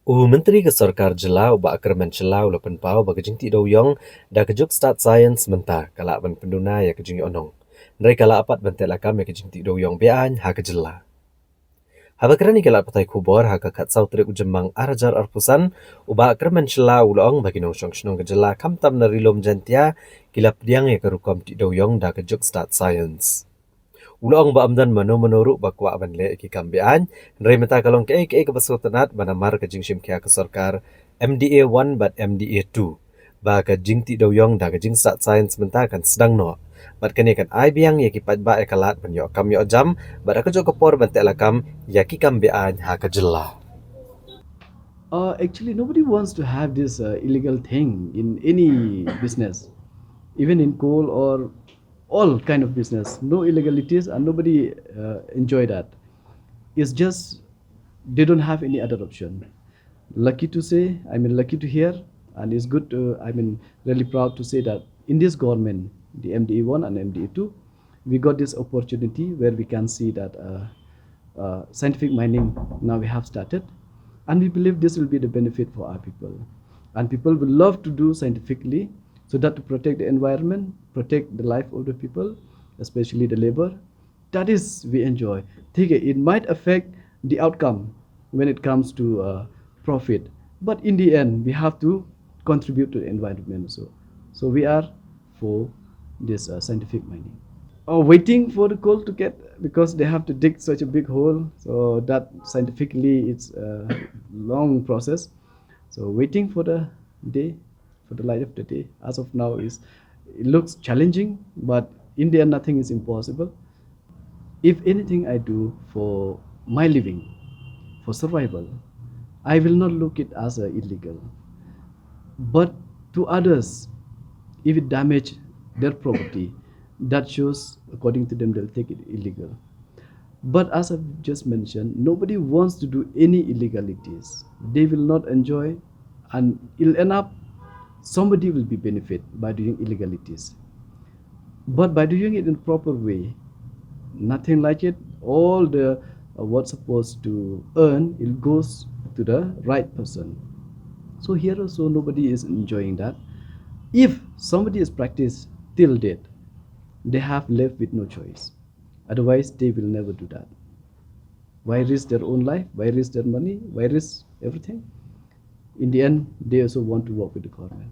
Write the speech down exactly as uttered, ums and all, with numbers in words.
U Myntri ka Sorkar Jylla, u Bah Kyrmen Shylla, u la pynpaw ba ka jingtih dewïong da ka juk stad science mynta ka lah ban pynduna ïa ka jingïohnong. Hynrei ka lah pat ban teh lakam ïa ka jingtih dewïong be-aiñ ha ka jylla. Haba kren ïa ki lad pathai khubor ha ka khatsaw tarik u Jymmang ar hajar arphew san, u Bah Kyrmen Shylla u la ong ba ki nongshong shnong ka jylla khamtam na Ri-lum Jaiñtia ki la pdiang ïa ka rukom tih dewïong da ka juk stad science. U la ong ba ym don mano mano ruh ba kwah ban leh ïa ki kam be-aiñ, hynrei mynta ka long kaei kaei kaba sngewtynnat ba namar ka jingshim khia ka sorkar M D A one bad M D A two, ba ka jingtih dewïong da ka jingstad science mynta kan sdang noh. Bad kane kan ai biang ïa ki paidbah ïa ka lad ban ïoh kam ïoh jam, bad ha kajuh ka por ban teh lakam ïa ki kam be-aiñ ha ka jylla. Uh, actually, nobody wants to have this uh, illegal thing in any business, even in coal or all kind of business. No illegalities, and nobody uh, enjoy that. It's just they don't have any other option. Lucky to say, I mean, lucky to hear, and it's good to, I mean, really proud to say that in this government, the M D A one and M D A two, we got this opportunity where we can see that uh, uh, scientific mining now we have started, and we believe this will be the benefit for our people. And people will love to do scientifically so that to protect the environment, protect the life of the people, especially the labor. That is, we enjoy. ठीक है, it might affect the outcome when it comes to uh, profit, but in the end, we have to contribute to the environment. So, so we are for this uh, scientific mining. Uh, waiting for the coal to get, because they have to dig such a big hole. So that scientifically, it's a long process. So waiting for the day, for the light of the day, as of now, is it looks challenging, but in the end, nothing is impossible. If anything I do for my living, for survival, I will not look it as a illegal. But to others, if it damage their property, that shows, according to them, they'll take it illegal. But as I've just mentioned, nobody wants to do any illegalities. They will not enjoy, and it'll end up somebody will be benefit by doing illegalities. But by doing it in proper way, nothing like it, all the uh, what's supposed to earn, it goes to the right person. So here also nobody is enjoying that. If somebody is practiced till death, they have left with no choice. Otherwise, they will never do that. Why risk their own life? Why risk their money? Why risk everything? In the end, they also want to work with the government.